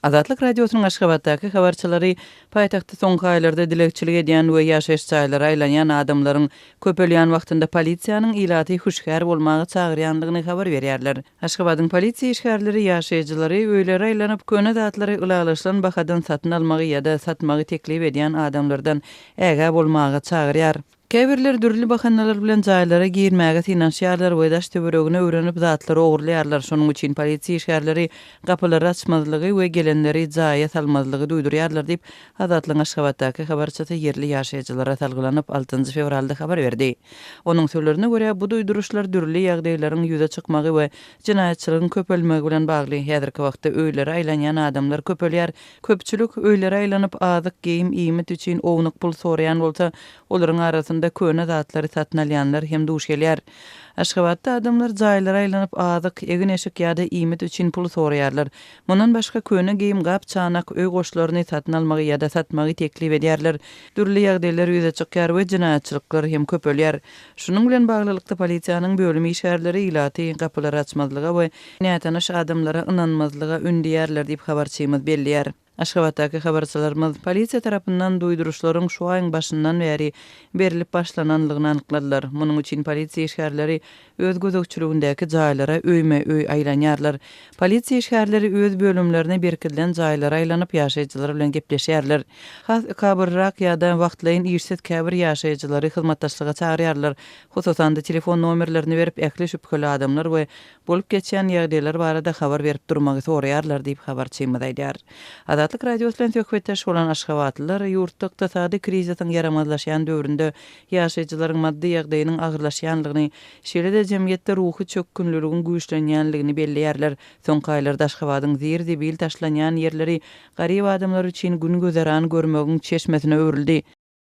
Azatlyk Radiosynyň Aşgabatdaky habarçylary paýtagtda soňky aýlarda dilegçilik edýän we ýaşaýyş jaýlara aýlanýan adamlaryň köpelýän wagtynda polisiýanyň ilaty hüşgär bolmaga çagyrýandygyny habar berýärler. Aşgabadyň polisiýa işgärleri ýaşaýjylary öýlere aýlanyp, köne zatlary ylalaşylan bahadan satyn almagy ýa-da satmagy teklip edýän adamlardan ägä bolmaga çagyrýar. Käbirleri dürli bahanalar bilen jaýlara girmäge synanyşýarlar we daş-töweregini öwrenip zatlary ogurlaýarlar. Şonuň üçin polisiýa işgärleri gapylary açmazlygy we gelenleri jaýa salmazlygy duýdurýarlar diýip, Azatlygyň Aşgabatdaky habarçysy ýerli ýaşaýjylara salgylanyp, altynjy fewralda habar berdi. Onuň sözlerine görä, bu duýduryşlar dürli ýagdaýlaryň ýüze çykmagy we jenaýatçylygyň köpelmegi bilen bagly. Häzirki wagtda öýlere aýlanýan adamlar köpelýär. Köpçülik öýlere aýlanyp, azyk, geýim, iýmit üçin ownuk pul soraýan bolsa, Olaryň arasynda köne zatlary satyn alýanlar hem duş gelýär. Aşgabatda adamlar jaýlara aýlanyp, azyk, egin-eşik ýa-da iýmit üçin pul soraýarlar. Mundan başga, köne geýim, gap-çanak, öý goşlaryny satyn almagy ýa-da satmagy teklip edýärler. Dürli ýagdaýlar ýüze çykýar we jenaýatçylyklar hem köpelýär. Şunuň bilen baglylykda, polisiýanyň bölüm işgärleri ilaty gapylary açmazlyga we nätanyş adamlara ynanmazlyga ündeýärler diýip, habarçymyz belleýär. Aşgabatdaky habarçylarymyz polisiýa tarapyndan duýduryşlaryň şu aýyň başyndan bäri berlip başlananlygyny anykladylar. Munuň üçin polisiýa işgärleri öz gözegçiligindäki jaýlara öýme-öý aýlanýarlar. Polisiýa işgärleri öz bölümlerine berkidilen jaýlara aýlanyp, ýaşaýjylar bilen gepleşýärler. Has ekabyrrak ýa-da wagtlaýyn işsiz käbir ýaşaýjylary hyzmatdaşlyga çagyrýarlar. Hususan-da, telefon nomerlerini berip, ähli şübheli adamlar we bolup geçýän ýagdaýlar barada habar berip durmagy soraýarlar diýip, habarçymyz aýdýar. Azatlyk Radiosy bilen söhbetdeş bolan aşgabatlylar ýurtda ykdysady krizisiň ýaramazlaşýan döwründe ýaşaýjylaryň maddy ýagdaýynyň agyrlaşýanlygyny, şeýle-de jemgyýetde ruhy çökgünliligiň güýçlenýänligini belleýärler. Soňky aýlarda Aşgabadyň zir-zibil taşlanýan ýerleri garyp adamlar üçin gün-güzeran görmegiň çeşmesine öwrüldi.